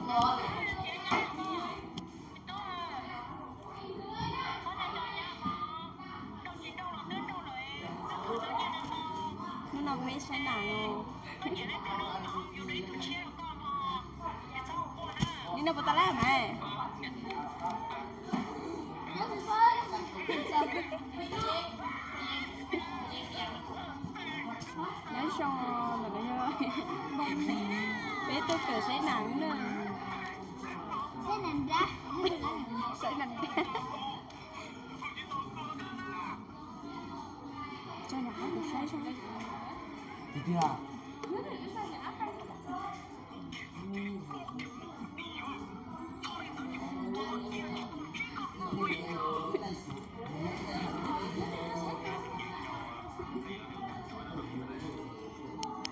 Hnub no kuv peb saib nas os. Li no puas tas laj mas? Nyob zoo, ntawm no yog peb tuaj kawm saib nas na. Saib nas dab. Tso nram qab kuv saib zoo.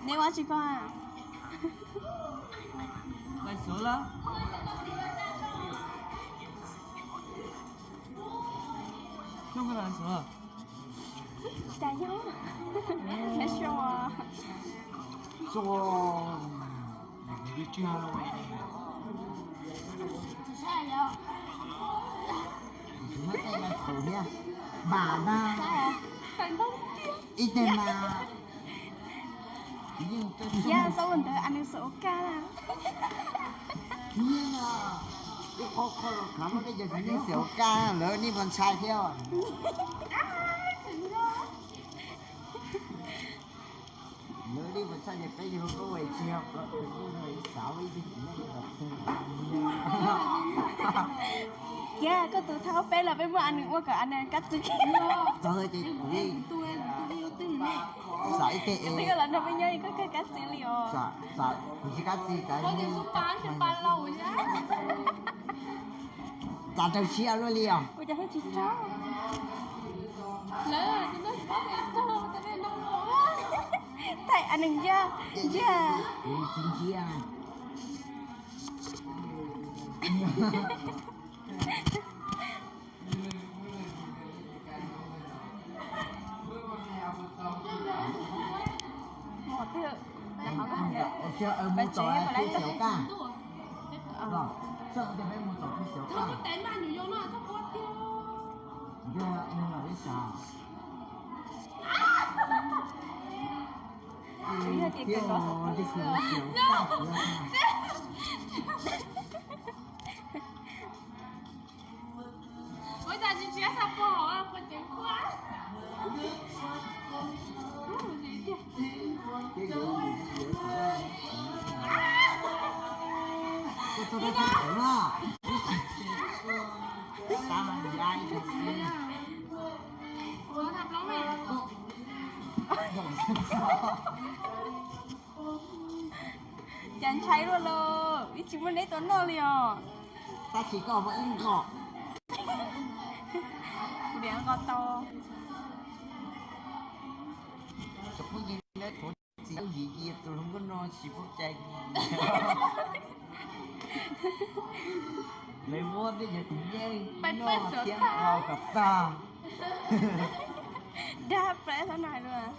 Neb ua tsi koj? Lais suav lawm. Coj lais suav. Cas yog? Neb xyoo os. Xyoo os. Ib teg mas xav ua ntawd a nws xav ua kaj. Ib qho qho los khav muaj tej cov txiv neej xav ua kaj lawv nej puas ntshai thiab? Lawv li puas tshaj ces peb yug koj ua tsis yog, xav ua ib tug txiv neej. Kiag koj tus thawj peb los peb muab a nws ua kom a nws kab txi. Txog ces kuv xav ib teg es koj los nrog peb nyob koj kab txi li os. Kuv tsis kab txi tas. Txav raws siab luaj li os. Ua cas tsis raug? Thaij a nws ntsia, ntsia. Kuv tsis ntsia. Mus tom peb xyaum kaj. Mus tom peb xyaum kaj. Yog neeg los peb xyaum. Ua cas tsis tsis xav pom pom ceev khuaj. Cas ntshai luaj lauj, ib tsis muaj neb tua noj li os. Tab sis koj muaj ib nqos. Kuv niam nqos tau. Txiv yim tus hluas nkauj no tsis pub cai. Lawv muab tej yawg tus yeej noj thiab nqos kom tag. Dab plaub xab nais luaj.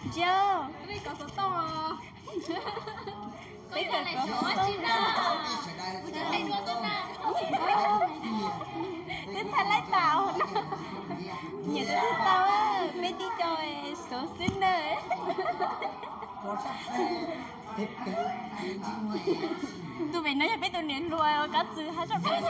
Ntsia, peb kawm kov xov tooj, twb thaij laib tas no. Nyiam tus twg tau, peb tib co xov xwb na. Ntu pem no yog peb tus niam hluas kab txwv hab tso peb.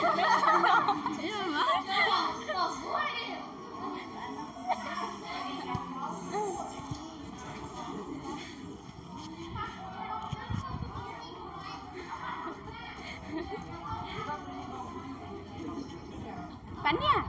Pab niag.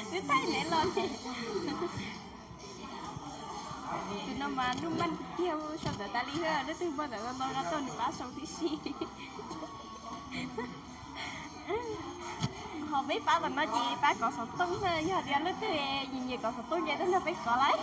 Twb thaij ntev los li. Tus no mas nub maj tiag, sau ntawv tas li, leej twg muaj ntawv no no tau nws pab sau tib si. Ho peb pab tom no ces pab kov xov tooj na, yog tias leej twg nyiam nyiam kov xov tooj ces tuaj nrog peb kov lauj.